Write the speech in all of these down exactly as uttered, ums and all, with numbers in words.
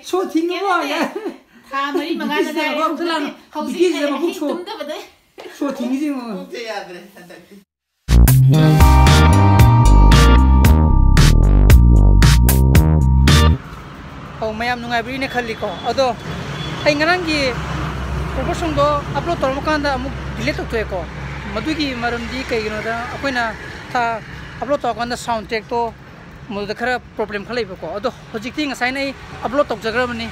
ꯁꯣ ꯊꯤꯡꯉꯕꯣ? ꯊꯥ ꯃꯔꯤ ꯃꯉꯥꯗ ꯉꯥꯏꯔꯦ꯫ ꯍꯧꯖꯤꯛꯇꯤ ꯕꯤꯀꯤꯁꯤꯗ ꯃꯕꯨꯛ ꯑꯍꯤꯡ ꯁꯣ-, ꯇꯨꯝꯗꯕꯗꯩ꯫ ꯁꯣ ꯊꯤꯡꯉꯤꯁꯤ ꯌꯦꯡꯉꯣ꯫ ꯄꯨꯛꯁꯦ ꯌꯥꯗ꯭ꯔꯦ ꯍꯟꯗꯛꯇꯤ꯫ ꯑꯧ, ꯃꯌꯥꯝ ꯅꯨꯡꯉꯥꯏꯕꯤꯔꯤꯅꯦ ꯈꯜꯂꯤꯀꯣ꯫ ꯑꯗꯣ ꯑꯩ ꯉꯔꯥꯡꯒꯤ ꯀꯣꯕꯔ ꯁꯣꯡꯗꯣ ꯑꯞꯂꯣꯗ ꯇꯧꯔꯝꯃꯀꯥꯟꯗ ꯑꯃꯨꯛ ꯗꯤꯂꯤꯠ ꯇꯧꯊꯣꯛꯑꯦꯀꯣ꯫ ꯃꯗꯨꯒꯤ ꯃꯔꯝꯗꯤ ꯀꯩꯒꯤꯅꯣꯗ, ꯑꯩꯈꯣꯏꯅ ꯊꯥ ꯑꯞꯂꯣꯗ ꯇꯧꯔꯀꯥꯟꯗ ꯁꯥꯎꯟ ꯇ꯭ꯔꯦꯛꯇꯣ ꯃꯗꯨꯗ ꯈꯔ ꯄ꯭ꯔꯣꯕ꯭ꯂꯦꯝ ꯈꯔ ꯂꯩꯕꯀꯣ꯫ ꯑꯗꯣ ꯍꯧꯖꯤꯛꯇꯤ ꯉꯁꯥꯏꯅ ꯑꯩ ꯑꯞꯂꯣꯗ ꯇꯧꯖꯈ꯭ꯔꯕꯅꯤ꯫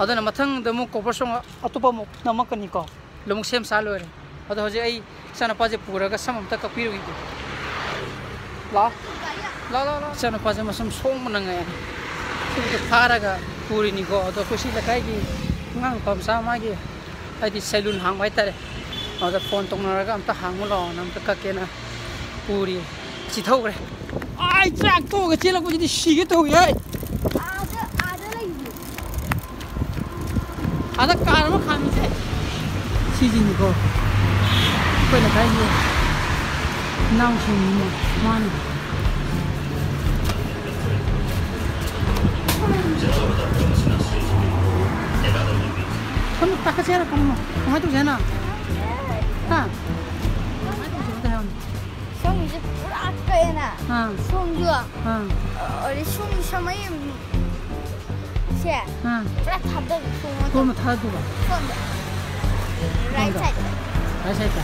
ꯑꯗꯨꯅ ꯃꯊꯪꯗ ꯑꯃꯨꯛ ꯀꯣꯕꯔ ꯁꯣꯡ ꯑꯇꯣꯞꯄ ꯑꯃꯨꯛ ꯅꯝꯃꯛꯀꯅꯤꯀꯣ꯫ ꯂꯧꯕꯨꯛ ꯁꯦꯝ ꯁꯥ ꯂꯣꯏꯔꯦ꯫ ꯑꯗꯣ ꯍꯧꯖꯤꯛ ꯑꯩ ꯏꯆꯥꯅꯨꯄꯥꯁꯦ ꯄꯨꯔꯒ ꯁꯝ ꯑꯝꯇ ꯀꯛꯄꯤꯔꯨꯈꯤꯒꯦ꯫ ꯂꯥꯛꯑꯣ꯫ ꯂꯥꯛꯑꯣ, ꯂꯥꯛꯑꯣ, ꯂꯥꯛꯑꯣ꯫ ꯏꯆꯥꯅꯨꯄꯥꯁꯦ ꯃꯁꯝ ꯁꯣꯡꯕꯅ ꯉꯥꯏ꯫ ꯁꯤꯕꯨꯗꯤ ꯐꯥꯔꯒ ꯄꯨꯔꯤꯅꯤꯀꯣ꯫ ꯑꯗꯣ ꯑꯩꯈꯣꯏ ꯁꯤ ꯂꯩꯀꯥꯏꯒꯤ ꯑꯉꯥꯡ ꯅꯨꯄꯥ ꯃꯆꯥ ꯃꯥꯒꯤ, ꯍꯥꯏꯗꯤ, ꯁꯦꯂꯨꯟ ꯍꯥꯡꯕ ꯍꯥꯏꯇꯥꯔꯦ꯫ ꯑꯗ ꯐꯣꯟ ꯇꯧꯅꯔꯒ ꯑꯝꯇ ꯍꯥꯡꯉꯨ ꯂꯥꯛꯑꯣꯅ ꯑꯝꯇ ꯀꯛꯀꯦꯅ ꯄꯨꯔꯤ꯫ ꯁꯤ ꯊꯧꯈ꯭ꯔꯦ꯫ ꯑꯥꯏ, ꯆꯥꯛ ꯇꯣꯛꯑꯒ ꯆꯦꯜꯂꯛꯄꯁꯤꯗꯤ ꯁꯤꯒꯦ ꯇꯧꯏ, ꯍꯦ꯫ ꯑꯥꯗ, ꯑꯥꯗ ꯂꯩꯌꯦ꯫ ꯑꯥꯗ ꯀꯥꯔ ꯑꯃ ꯈꯥꯝꯃꯤꯁꯦ꯫ ꯁꯤꯁꯤꯅꯤꯀꯣ ꯑꯩꯈꯣꯏ ꯂꯩꯀꯥꯏꯒꯤ ꯏꯅꯥꯎꯁꯤꯡꯅꯤꯅꯦ꯫ ꯃꯥꯅꯤ꯫ ꯀꯩꯅꯣ ꯇꯥꯈꯠꯁꯦ ꯍꯥꯏꯔꯣ? ꯀꯩꯅꯣ ꯀꯃꯥꯏꯅ ꯇꯧꯁꯦ ꯍꯥꯏꯅꯣ? ꯍꯥ? ꯀꯃꯥꯏꯅ ꯇꯧꯁꯦ ꯑꯝꯇ ꯍꯥꯏꯔꯣꯅꯦ꯫ ꯁꯣꯝꯒꯤꯁꯦ ꯄꯨꯔꯥ ꯀꯛꯑꯦꯅ꯫ ꯑꯥ꯫ ꯁꯣꯝꯁꯨ꯫ ꯑꯥ꯫ ꯑꯗꯩ ꯁꯣꯝꯒꯤ ꯁꯃꯩ ꯁꯦ꯫ ꯑꯥ꯫ ꯄꯨꯔꯥ ꯊꯥꯗꯕ ꯁꯣꯝ ꯅꯠꯇꯕ꯫ ꯀꯔꯝꯕ ꯊꯥꯗꯣꯏꯕ? ꯁꯣꯝꯗ꯫ ꯔꯥꯏꯠ ꯁꯣꯝꯗ? ꯁꯥꯏꯗ꯫ ꯔꯥꯏꯠ ꯁꯥꯏꯗ?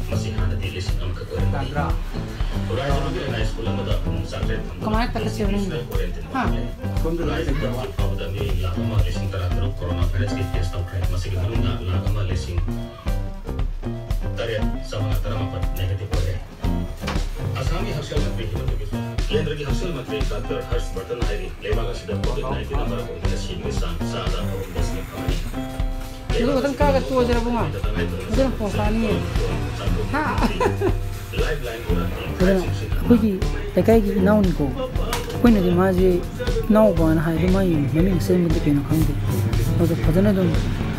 ꯃꯁꯤ ꯍꯥꯟꯅꯗꯤ ꯂꯤꯁꯤꯡ ꯑꯃꯈꯛ ꯑꯣꯏꯔꯝꯕꯅꯤ꯫ ꯇꯥꯕ꯭ꯔꯥ? ꯔꯥꯏꯖ ꯃꯅꯨꯡꯒꯤ ꯂꯅꯥꯏ ꯁ꯭ꯀꯨꯜ ꯑꯃꯗ ꯄꯨꯡ ꯆꯥꯇ꯭ꯔꯦꯠ ꯊꯝꯕ ꯀꯃꯥꯏꯅ ꯇꯥꯈꯠꯁꯦ ꯍꯥꯏꯕꯅꯣ? ꯍꯥ? ꯁꯣꯝꯗ ꯂꯥꯏ ꯍꯧꯖꯤꯛ ꯐꯥꯎꯕꯗ ꯃꯤ ꯂꯥꯈ ꯑꯃ ꯂꯤꯁꯤꯡ ꯇꯔꯥ ꯇꯔꯨꯛ ꯀꯣꯔꯣꯅꯥ ꯚꯥꯏꯔꯁꯀꯤ ꯇꯦꯁ ꯇꯧꯈ꯭ꯔꯦ꯫ ꯃꯁꯤꯒꯤ ꯃꯅꯨꯡꯗ ꯂꯥꯈ ꯑꯃ ꯂꯤꯁꯤꯡ ꯇꯔꯦꯠ ꯆꯥꯃꯉꯥ ꯇꯔꯥꯃꯥꯄꯟ ꯅꯦꯒꯦꯇꯤꯚ ꯑꯣꯏꯔꯦ꯫ ꯑꯁꯥꯝꯒꯤ ꯍꯛꯁꯦꯜ ꯃꯟꯇ꯭ꯔꯤ ꯍꯤꯃꯟꯇ ꯕꯤꯁ꯭ꯋ, ꯀꯦꯟꯗ꯭ꯔꯒꯤ ꯍꯛꯁꯦꯜ ꯃꯟꯇ꯭ꯔꯤ ꯗꯥꯛꯇꯔ ꯍꯔꯁ ꯕꯔꯇꯟ ꯍꯥꯏꯔꯤ, ꯂꯩꯕꯥꯛ ꯑꯁꯤꯗ ꯀꯣꯚꯤꯗ ꯅꯥꯏꯟꯇꯤꯟꯅ ꯃꯔꯝ ꯑꯣꯏꯗꯨꯅ ꯁꯤꯕꯒꯤ ꯆꯥꯡ ꯆꯥꯗ ꯑꯍꯨꯝ ꯗꯁꯃꯤꯛ ꯑꯃꯅꯤ꯫ ꯑꯗꯨ ꯈꯛꯇꯪ ꯀꯥꯒ ꯇꯣꯛꯑꯁꯤꯔ ꯏꯕꯨꯡꯉꯣ? ꯑꯗꯨꯅ ꯐꯣꯟ ꯇꯥꯅꯤꯌꯦ꯫ ꯍꯥ? ꯑꯗꯨꯅ ꯑꯩꯈꯣꯏꯒꯤ ꯂꯩꯀꯥꯏꯒꯤ ꯏꯅꯥꯎꯅꯤꯀꯣ꯫ ꯑꯩꯈꯣꯏꯅꯗꯤ ꯃꯥꯁꯦ ꯏꯅꯥꯎꯄꯥꯅ ꯍꯥꯏꯗꯣ, ꯃꯥꯒꯤ ꯃꯃꯤꯡ ꯑꯁꯦꯡꯕꯗꯤ ꯀꯩꯅꯣ ꯈꯪꯗꯦ꯫ ꯑꯗꯣ ꯐꯖꯅ ꯑꯗꯨꯝ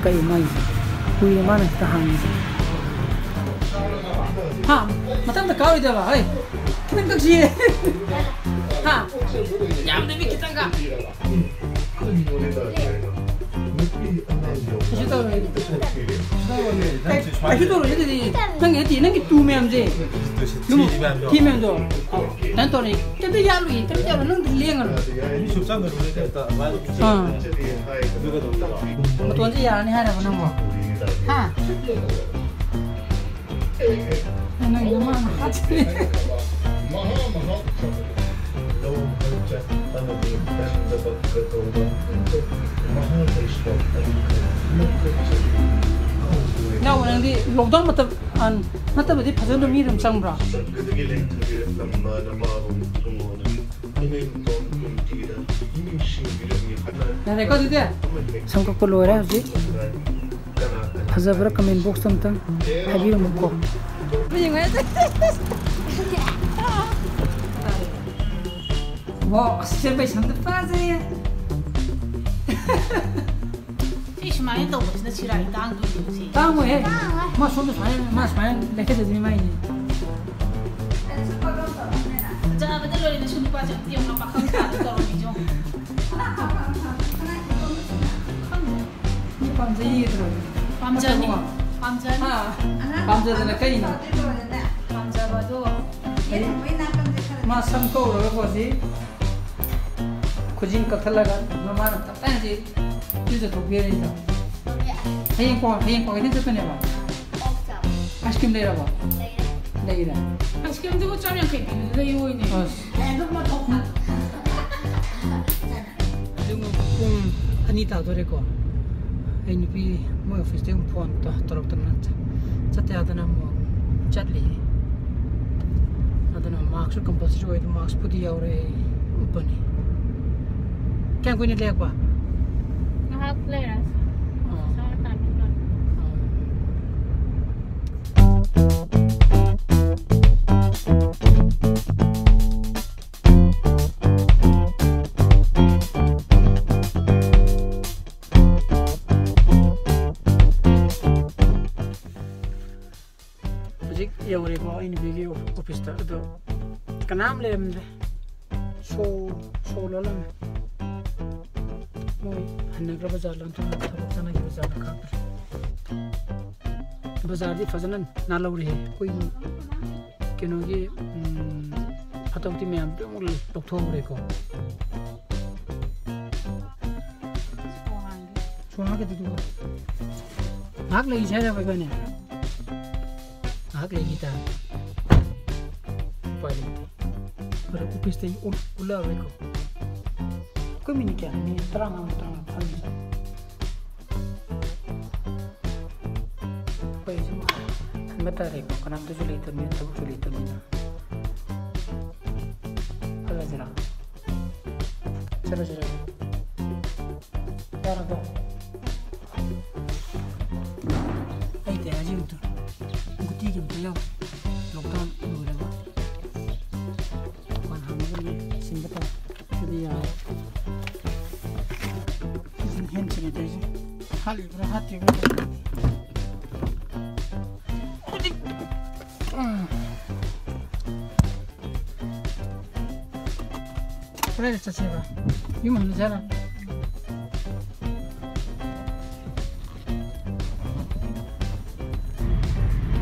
ꯀꯛꯏ ꯃꯥꯒꯤꯁꯦ꯫ ꯀꯨꯏꯔꯦ ꯃꯥꯅ ꯍꯦꯛꯇ ꯍꯥꯡꯉꯤꯁꯦ꯫ ꯍꯥ? ꯃꯊꯪꯗ ꯀꯥꯔꯣꯏꯗꯕ? ꯍꯩ, ꯈꯤꯇꯪ ꯀꯛꯁꯤꯌꯦ꯫ ꯌꯥꯝꯗꯕꯤ ꯈꯤꯇꯪꯒ꯫ ꯀꯩꯁꯨ ꯇꯧꯔꯣꯏ꯫ ꯀꯩꯁꯨ ꯇꯧꯔꯣꯏ꯫ ꯑꯗꯨꯗꯤ ꯅꯪꯒꯤ ꯅꯠꯇꯦ, ꯅꯪꯒꯤ ꯇꯨ ꯃꯌꯥꯝꯁꯦ꯫ ꯊꯤ ꯃꯌꯥꯝꯗꯣ꯫ ꯊꯤ ꯃꯌꯥꯝꯗꯣ꯫ ꯀꯩꯅꯣ ꯇꯧꯔꯦ꯫ ꯀꯩꯝꯇ ꯌꯥꯜꯂꯨꯏ, ꯀꯩꯝꯇ ꯌꯥꯜꯂꯨ꯫ ꯅꯪꯗꯤ ꯂꯦꯡꯉꯅꯨ꯫ ꯃꯤ ꯁꯨꯝ ꯆꯪꯒꯅꯨ, ꯀꯩꯝꯇ ꯑꯗꯨꯃꯥꯏꯅ ꯑꯗꯨꯝ ꯑꯥ꯫ ꯑꯗꯨꯒ ꯇꯧꯕꯤꯔꯣ꯫ ꯃꯇꯣꯟꯁꯦ ꯌꯥꯔꯅꯤ ꯍꯥꯏꯔꯕ ꯅꯪꯕꯣ? ꯍꯥ? ꯅꯪ ꯅꯃꯥꯅ ꯍꯥꯠꯈꯤꯅꯤ꯫ ꯏꯅꯥꯎ, ꯅꯪꯗꯤ lockdown ꯃꯇꯝ, ꯑ, ꯅꯠꯇꯕꯗꯤ ꯐꯖꯅ ꯃꯤ ꯑꯗꯨꯝ ꯆꯪꯕ꯭ꯔꯣ? ꯌꯥꯔꯦꯀꯣ ꯑꯗꯨꯗꯤ꯫ ꯁꯝ ꯀꯛꯄ ꯂꯣꯏꯔꯦ ꯍꯧꯖꯤꯛ꯫ ꯐꯖꯕ꯭ꯔꯥ comment box ꯇ ꯑꯝꯇꯪ ꯍꯥꯏꯕꯤꯔꯝꯃꯨꯀꯣ꯫ ꯋꯥꯎ, ꯑꯁ, ꯁꯦꯝꯕꯩ ꯁꯝꯗ ꯐꯖꯩꯌꯦ꯫ ꯁꯤ ꯁꯨꯃꯥꯏꯅ ꯇꯧꯕꯁꯤꯅ ꯁꯤꯔꯥꯏ ꯇꯥꯡꯗꯣꯏꯅꯦꯕ ꯁꯤ꯫ ꯇꯥꯡꯉꯣꯏꯍꯦ꯫ ꯇꯥꯡꯉꯣꯏ꯫ ꯃꯥ ꯁꯣꯝꯗ ꯁꯨꯃꯥꯏꯅ, ꯃꯥ ꯁꯨꯃꯥꯏꯅ ꯂꯩꯈꯠꯆꯗꯣꯏꯅꯤ ꯃꯥꯏꯁꯦ꯫ ꯐꯖꯕꯗ ꯂꯣꯏꯔꯦ ꯅꯁꯨ ꯅꯨꯄꯥꯁꯦ ꯑꯝꯇ ꯌꯦꯡꯉꯣ, ꯄꯥꯈꯪ ꯁꯥꯕ ꯇꯧꯔꯝꯃꯤꯁꯦ ꯌꯦꯡꯉꯣ꯫ ꯈꯪꯗꯦ꯫ ꯃꯤ ꯄꯥꯝꯖꯩꯌꯦ ꯇꯧꯔꯒ꯫ ꯄꯥꯝꯖꯅꯤ꯫ ꯐꯠꯇꯕ꯫ ꯄꯥꯝꯖꯅꯤ꯫ ꯍꯥ? ꯄꯥꯝꯖꯗꯅ ꯀꯩꯅꯣ? ꯄꯥꯝꯖꯕꯗꯣ꯫ ꯑꯩ ꯃꯥ ꯁꯝ ꯀꯛꯎꯔꯒꯀꯣ ꯁꯤ ꯈꯨꯖꯤꯟ ꯀꯛꯊꯠꯂꯒ ꯃꯃꯥꯅ ꯇꯞꯇꯥꯏꯅ ꯁꯤ ꯏꯔꯨꯖꯊꯣꯛꯄꯤꯔꯅꯤꯗꯣ꯫ ꯍꯌꯦꯡ ꯀꯣ-, ꯍꯌꯦꯡ ꯀ꯭ꯋꯥꯀꯩꯊꯦꯜ ꯆꯠꯇꯣꯏꯅꯦꯕ? ꯑꯥꯏꯁ ꯀ꯭ꯔꯤꯝ ꯂꯩꯔꯕꯣ? ꯂꯩꯔꯦ꯫ ꯑꯥꯏꯁ ꯀ꯭ꯔꯤꯝꯗꯨꯕꯨ ꯆꯥꯝ ꯌꯥꯡꯈꯩ ꯄꯤꯕꯗꯨ ꯂꯩꯌꯣꯅꯦ꯫ ꯑꯁ꯫ ꯑꯗꯨꯝ ꯄꯨꯡ ꯑꯅꯤ ꯇꯥꯗꯣꯔꯦꯀꯣ꯫ ꯑꯩ ꯅꯨꯄꯤ ꯃꯣꯏ ꯑꯣꯐꯤꯁꯇꯒꯤ ꯑꯃꯨꯛ ꯐꯣꯟ ꯇꯧ-, ꯇꯧꯔꯛꯇꯅ ꯆꯠ-, ꯆꯠꯇ ꯌꯥꯗꯅ ꯑꯃꯨꯛ ꯆꯠꯂꯤ꯫ ꯑꯗꯨꯅ ꯃꯥꯛꯁꯁꯨ compulsory ꯑꯣꯏ, ꯑꯗꯨ ꯃꯥꯛꯁꯄꯨꯗꯤ ꯌꯥꯎꯔꯦ, ꯑꯩ ꯎꯞꯄꯅꯤ꯫ ꯀꯌꯥꯝ ꯀꯨꯏꯅ ꯂꯩꯔꯛꯄ? ꯉꯥꯏꯍꯥꯛ ꯂꯩꯔꯦ꯫ ꯑꯥ꯫ ꯁꯥꯔ ꯇꯥꯏꯃꯤꯡ ꯂꯣꯏꯔꯦ꯫ ꯑꯥ꯫ ꯍꯧꯖꯤꯛ ꯌꯧꯔꯦꯀꯣ ꯑꯩ ꯅꯨꯄꯤꯒꯤ ꯑꯣꯐꯤꯁꯇ, ꯑꯗꯣ ꯀꯅꯥꯝ ꯂꯩꯔꯝꯗꯦ꯫ ꯁꯣ ꯁꯣ ꯂꯣꯜꯂꯝꯃꯦ꯫ ꯃꯣꯏ ꯍꯟꯅꯈ꯭ꯔꯕ ꯖꯥꯠꯂ ꯅꯠꯇ꯭ꯔꯒ ꯊꯕꯛ ꯆꯠꯅꯈꯤꯕ ꯖꯥꯠꯂ ꯈꯪꯗ꯭ꯔꯦ꯫ ꯕꯖꯥꯔꯗꯤ ꯐꯖꯅ ꯅꯥꯜꯍꯧꯔꯦꯍꯦ꯫ ꯑꯩꯈꯣꯏꯒꯤ ꯀꯩꯅꯣꯒꯤ, ꯎꯝ, ꯐꯠꯇ ꯍꯥꯎꯊꯤ ꯃꯌꯥꯝꯗꯣ ꯑꯃꯨꯛ ꯂꯧꯊꯣꯛꯍꯧꯔꯦꯀꯣ꯫ ꯁꯣ ꯍꯥꯡꯒꯗꯨꯗꯨꯒ꯫ ꯉꯥꯏꯍꯥꯛ ꯂꯩꯁꯦ ꯍꯥꯏꯔꯕ ꯏꯕꯥꯅꯤ? ꯉꯥꯏꯍꯥꯛ ꯂꯩꯈꯤ ꯇꯥꯔꯦ꯫ ꯎꯄꯥꯏ ꯂꯩꯇꯦ꯫ ꯈꯔ ꯑꯣꯐꯤꯁꯇ ꯎꯠ-, ꯎꯠꯂꯛꯑꯔꯣꯏꯀꯣ꯫ ꯑꯩꯈꯣꯏ ꯃꯤꯅꯤꯠ ꯀꯌꯥ? ꯃꯤꯅꯤꯠ ꯇꯔꯥꯃꯉꯥ, ꯇꯔꯥꯃꯉꯥ ꯐꯝꯃꯤꯁꯦ꯫ ꯑꯩꯈꯣꯏꯁꯨ ꯈꯟꯕ ꯇꯥꯔꯦꯀꯣ, ꯀꯅꯥꯝꯇꯁꯨ ꯂꯩꯇꯕꯅꯤꯅ, ꯊꯕꯛꯁꯨ ꯂꯩꯇꯕꯅꯤꯅ꯫ ꯆꯠꯂꯁꯤꯔꯥ? ꯆꯠꯂꯁꯤꯔꯥ? ꯌꯥꯔꯕꯣ? ꯑꯩ ꯇꯌꯥꯔꯁꯤ ꯑꯝꯇ, ꯒꯨꯇꯤꯒꯤ ꯑꯝꯇ ꯌꯥꯎ꯫ ꯂꯣꯛꯗꯥꯎꯟ ꯂꯣꯏꯔꯒ ꯗꯨꯀꯥꯟ ꯍꯥꯡꯅꯕꯅꯦ ꯁꯤꯟꯕ ꯇꯧ꯫ ꯑꯗꯨꯗꯤ ꯌꯥꯔꯦ꯫ ꯍꯦꯟ ꯁꯦꯅꯤꯇꯥꯏꯖꯔ ꯍꯥꯠꯂꯤꯕ꯭ꯔꯥ ꯍꯥꯠꯇ꯭ꯔꯤꯕ꯭ꯔꯥ? ꯀꯗꯥꯏꯗ ꯆꯠꯁꯦꯕ? ꯌꯨꯝ ꯍꯟꯅꯁꯦ ꯍꯥꯏꯔꯣ?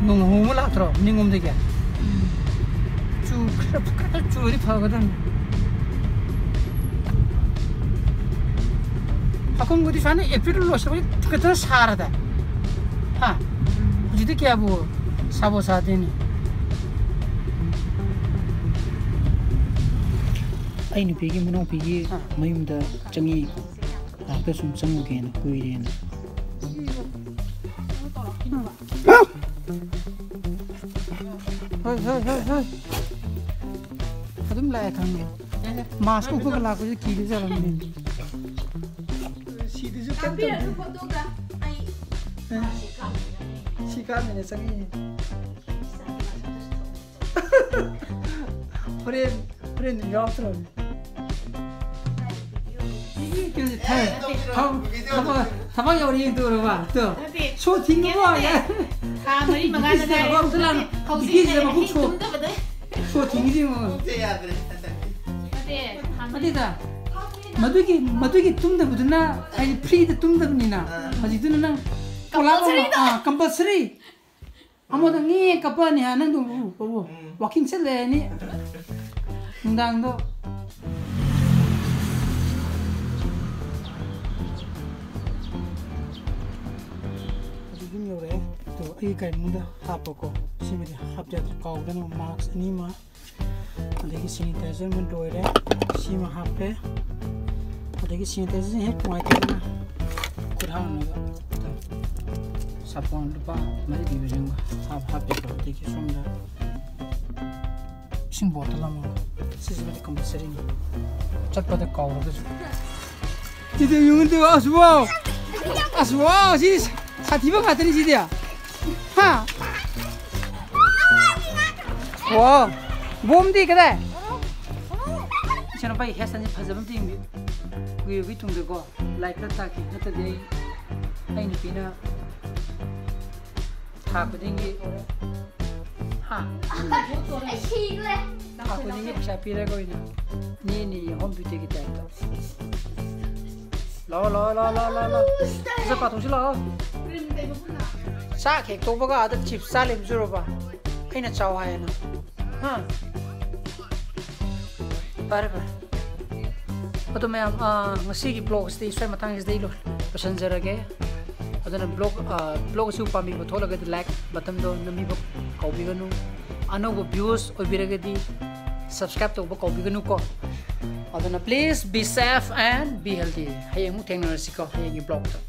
ꯅꯣꯡ ꯑꯃꯨꯛ ꯑꯃꯨꯛ ꯂꯥꯛꯇ꯭ꯔꯣ ꯅꯤꯡꯉꯣꯝꯗꯒꯤ? ꯆꯨ-, ꯈꯔ, ꯈꯔ ꯆꯨꯔꯗꯤ ꯐꯒꯗꯝꯅꯤ꯫ ꯍꯀꯨꯝꯕꯨꯗꯤ ꯁꯨꯃꯥꯏꯅ ꯑꯦꯄ꯭ꯔꯤꯜ ꯂꯣꯏꯁꯤꯜꯂꯛꯄꯗꯤ ꯈꯤꯇꯪ ꯁꯥꯔꯗꯥꯏ? ꯍꯥ? ꯍꯧꯖꯤꯛꯇꯤ ꯀꯌꯥꯕꯨ ꯁꯥꯕꯨ ꯁꯥꯗꯦꯅꯦ꯫ ꯑꯩ ꯅꯨꯄꯤꯒꯤ ꯃꯅꯥꯎꯄꯤꯒꯤ ꯑꯥ꯫ ꯃꯌꯨꯝꯗ ꯆꯪꯉꯛꯏꯀꯣ꯫ ꯉꯥꯏꯍꯥꯛꯇ ꯁꯨꯝ ꯆꯪꯉꯨꯒꯦꯅ, ꯀꯨꯏꯔꯦꯅ꯫ ꯍꯣꯏ, ꯍꯣꯏ, ꯍꯣꯏ, ꯍꯣꯏ꯫ ꯑꯗꯨꯝ ꯂꯥꯛꯑꯦ ꯈꯪꯉꯦ꯫ ꯃꯥꯁꯀ ꯎꯞꯄꯒ ꯂꯥꯛꯄꯁꯦ ꯀꯤꯕ ꯖꯥꯠꯂꯝꯅꯦ꯫ ꯁꯤꯗꯁꯨ ꯀꯩꯝ ꯇꯧꯗꯦ꯫ ꯀꯥꯞꯄꯤꯔꯅꯨ ꯐꯣꯇꯣꯒ꯫ ꯑꯩ ꯑꯦ꯫ ꯁꯤ ꯀꯥꯞꯄꯤꯔꯅꯨ꯫ ꯁꯤ ꯀꯥꯞꯃꯤꯅꯦ ꯆꯪꯉꯛꯏꯅꯦ꯫ ꯍꯣꯔꯦꯟ, ꯍꯣꯔꯦꯟ ꯌꯥꯎꯔꯛꯇ꯭ꯔꯕꯅꯦ꯫ ꯊ-, ꯊꯕꯛ, ꯊꯕꯛ ꯌꯧꯔꯦ ꯌꯦꯡꯊꯣꯛꯎꯔꯕ? ꯇꯣ꯫ ꯅꯠꯇꯦ꯫ ꯁꯣ ꯊꯤꯡꯉꯕꯣ? ꯅꯠꯇꯦ, ꯅꯠꯇꯦ꯫ ꯊꯥ ꯃꯔꯤ ꯃꯉꯥꯗ ꯕꯤꯀꯤꯁꯅ ꯉꯥꯏꯔꯤ꯫ ꯊꯕꯛ ꯑꯝꯇ ꯂꯥꯛ-, ꯅꯠꯇꯦ, ꯍꯧꯖꯤꯛ ꯕꯤꯀꯤꯁꯅ ꯅꯠꯇꯦ, ꯃꯈꯨꯠ ꯁꯣ-, ꯇꯨꯝꯗꯕꯗ꯫ ꯁꯣ ꯊꯤꯡꯉꯤꯁꯤ ꯌꯦꯡꯉꯣ꯫ ꯅꯠꯇꯦ, ꯅꯠꯇꯦꯗ, ꯃꯗꯨꯒꯤ, ꯃꯗꯨꯒꯤ ꯇꯨꯝꯗꯕꯗꯨꯅ, ꯍꯥꯏꯗꯤ, ꯐ꯭ꯔꯤꯗ ꯇꯨꯝꯗꯕꯅꯤꯅ, ꯑꯥ꯫ ꯍꯧꯖꯤꯛꯇꯨꯅ ꯅꯪ ꯄꯣꯂꯥꯞ ꯑꯃ, compulsory-ꯗꯣ? ꯑꯥ, compulsory꯫ ꯑꯃꯗ ꯉꯦ ꯀꯞꯄꯛꯑꯅꯤ ꯍꯥ, ꯅꯪꯗꯣ, ꯎ, ꯎ, ꯎ, ꯎꯝ꯫ Walking ꯆꯠꯂꯦ ꯍꯥꯏꯅꯤ꯫ ꯅꯨꯡꯗꯥꯡꯗꯣ꯫ ꯍꯧꯖꯤꯛ ꯌꯨꯝ ꯌꯧꯔꯛꯑꯦ꯫ ꯑꯗꯣ ꯑꯩ ꯒꯥꯔꯤ ꯃꯅꯨꯡꯗ ꯍꯥꯞꯄꯀꯣ꯫ ꯁꯤꯃꯗꯤ ꯍꯥꯞꯇ ꯌꯥꯗ꯭ꯔꯦ꯫ ꯀꯥꯎꯗꯅꯕ mask ꯑꯅꯤꯃ꯫ ꯑꯗꯒꯤ sanitizer ꯑꯃ ꯂꯣꯏꯔꯦ꯫ ꯁꯤꯃ ꯍꯥꯞꯄꯦ꯫ ꯑꯗꯒꯤ sanitizer ꯁꯤ ꯍꯦꯛ ꯅꯨꯡꯉꯥꯏꯇꯦꯗꯅ ꯈꯨꯠ ꯍꯥꯝꯅꯕ ꯁꯥꯄꯣꯟ ꯂꯨꯄꯥ ꯃꯔꯤ ꯄꯤꯕꯁꯤꯃꯒ ꯍꯥꯞ-, ꯍꯥꯞꯄꯦꯀꯣ꯫ ꯑꯗꯒꯤ ꯁꯣꯝꯗ ꯏꯁꯤꯡ bottle ꯑꯃꯒ꯫ ꯁꯤꯁꯤꯃꯗꯤ compulsory ꯅꯤ꯫ ꯆꯠꯄꯗ ꯀꯥꯎꯔꯒꯁꯨ꯫ ꯁꯤꯗꯤ ꯌꯦꯡꯉꯨꯗꯨ, ꯑꯁ, wow! ꯑꯁ, wow! ꯁꯤꯗꯤ ꯁꯥ-, ꯁꯥꯊꯤꯕ ꯉꯥꯛꯇꯅꯤ ꯁꯤꯗꯤ꯫ ꯍꯥ? Wow! ꯕꯣꯝꯗꯤ ꯀꯗꯥꯏ? ꯏꯆꯥꯅꯨꯄꯥꯒꯤ hairstyle ꯁꯤ ꯐꯖꯕ ꯑꯝꯇ ꯌꯦꯡꯕꯤꯌꯨ꯫ ꯀꯨꯏꯔꯕꯒꯤ ꯇꯨꯡꯗꯀꯣ, like ꯈꯔ ꯊꯥꯛꯀꯦ꯫ ꯅꯠꯇ꯭ꯔꯗꯤ ꯑꯩ, ꯑꯩ ꯅꯨꯄꯤꯅ ꯊꯥ ꯈꯨꯗꯤꯡꯒꯤ, ꯍꯥ? ꯑꯩ ꯁꯤꯈ꯭ꯔꯦ꯫ ꯊꯥ ꯈꯨꯗꯤꯡꯒꯤ ꯄꯩꯁꯥ ꯄꯤꯔꯒ ꯑꯣꯏꯅ ꯅꯦ, ꯅꯦ, home beauty ꯒꯤ type ꯇ꯫ ꯂꯥꯛꯑꯣ, ꯂꯥꯛꯑꯣ, ꯂꯥꯛꯑꯣ, ꯂꯥꯛꯑꯣ, ꯂꯥꯛꯑꯣ꯫ ꯁꯠ ꯄꯥꯊꯣꯛꯁꯤ ꯂꯥꯛꯑꯣ꯫ ꯆꯥꯛ ꯍꯦꯛ ꯇꯣꯛꯄꯒ ꯑꯥꯗ chips ꯆꯥ ꯂꯩꯕꯁꯨꯔꯕ? ꯑꯩꯅ ꯆꯥꯎ ꯍꯥꯏꯌꯦꯅ꯫ ꯍꯥ? ꯐꯔꯦ, ꯐꯔꯦ꯫ ꯑꯗꯣ ꯃꯌꯥꯝ, ꯑꯥ, ꯉꯁꯤꯒꯤ vlog ꯁꯤꯗꯤ ꯁ꯭ꯋꯥꯏ ꯃꯇꯥꯡꯁꯤꯗ ꯑꯩ ꯂꯣꯏ-, ꯂꯣꯏꯁꯤꯟꯖꯔꯒꯦ꯫ ꯑꯗꯨꯅ vlog, ꯑꯥ, vlog ꯑꯁꯤꯕꯨ ꯄꯥꯝꯕꯤꯕ ꯊꯣꯛꯂꯒꯗꯤ like button ꯗꯣ ꯅꯝꯕꯤꯕ ꯀꯥꯎꯕꯤꯒꯅꯨ꯫ ꯑꯅꯧꯕ viewers ꯑꯣꯏꯕꯤꯔꯒꯗꯤ subscribe ꯇꯧꯕ ꯀꯥꯎꯕꯤꯒꯅꯨꯀꯣ꯫ ꯑꯗꯨꯅ please be safe and be healthy꯫ ꯍꯌꯦꯡ ꯑꯃꯨꯛ ꯊꯦꯡꯅꯔꯁꯤꯀꯣ, ꯍꯌꯦꯡꯒꯤ vlog ꯇ꯫